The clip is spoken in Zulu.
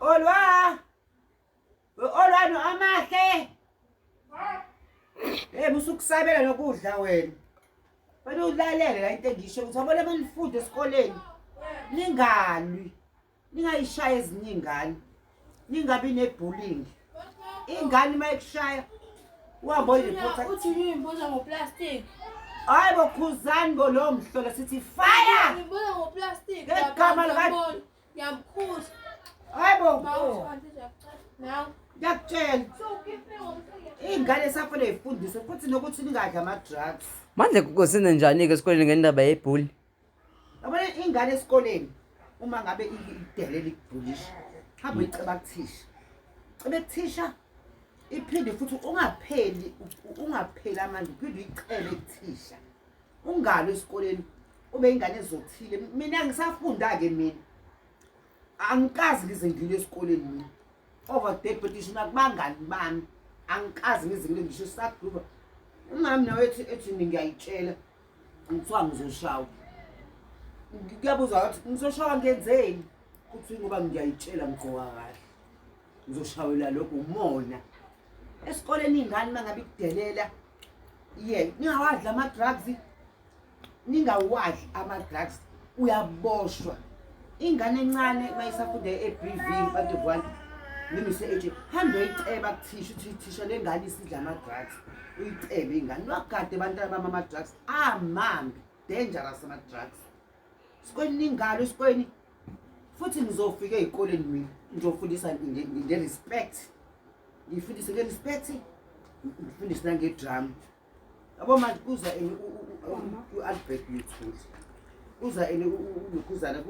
Olwa! Olwa no amahle. Hey musukusabela nokudla wena. Wena ulalele la into engisho ukuthi wabona manifunda esikoleni. Ningalwi. Ningayishayi ezinye ingane. Ningabi nebullying. Ingane uma ikushaya uhambe oyireporta. Uthi ngimbuza ngoplastic. Hayi bo khuzani bo lowo mhlola sithi fire. Ngimbuza ngoplastic. Ngegama lika Ngiyamkhuza. Hayi bo. Ngiyakutshela. Iy'ngane safanele y'fundiswe futhi nokuthi ningadli ama-drugs. Manje kusenze njani-ke esikoleni ngendaba yebhuli? Yabona ingane esikoleni uma ngabe idelela ikubhulisha hamba uyiceba kuthisha. Cebe kuthisha iphinde futhi ungapheli ungapheli amandla uphinde uyicele kuthisha. Ungalwi esikoleni ube ingane ezothile. Mina ngisafunda-ke mina. Angikaze ngize ngilwe esikoleni mina. Over dead but ngisho nakubangani bami angikaze ngize ngilwe ngisho sagrupa. Umama nawe ethi ethi ngiyayitshela ngithiwa ngizoshawa. Kuyabuza ukuthi ngizoshawa ngenzeni? Kuthi ngoba ngiyayitshela ngigqoka kahle. Ngizoshawela lokho umona. Esikoleni ingane mangabe ikudelela ye ningawadli ama-drugs ningawadli ama-drugs uyaboshwa ingane encane uma isafunda e-b v bantu one noma ise-h hambe uyiceba kuthisha uthi thisha le ngane isidla ama-drugs uyicebe ingane wagade bantwana bami ama-drugs amambi dangerous ama-drugs sikweni ningalo esikweni futhi ngizofika ey'koleni mina ngizofundisa nge-respect ngifundise nge-respect ngifundise nange-drama yabo manje kuza ene u-albert mthuli kuza ene ulokhuzana.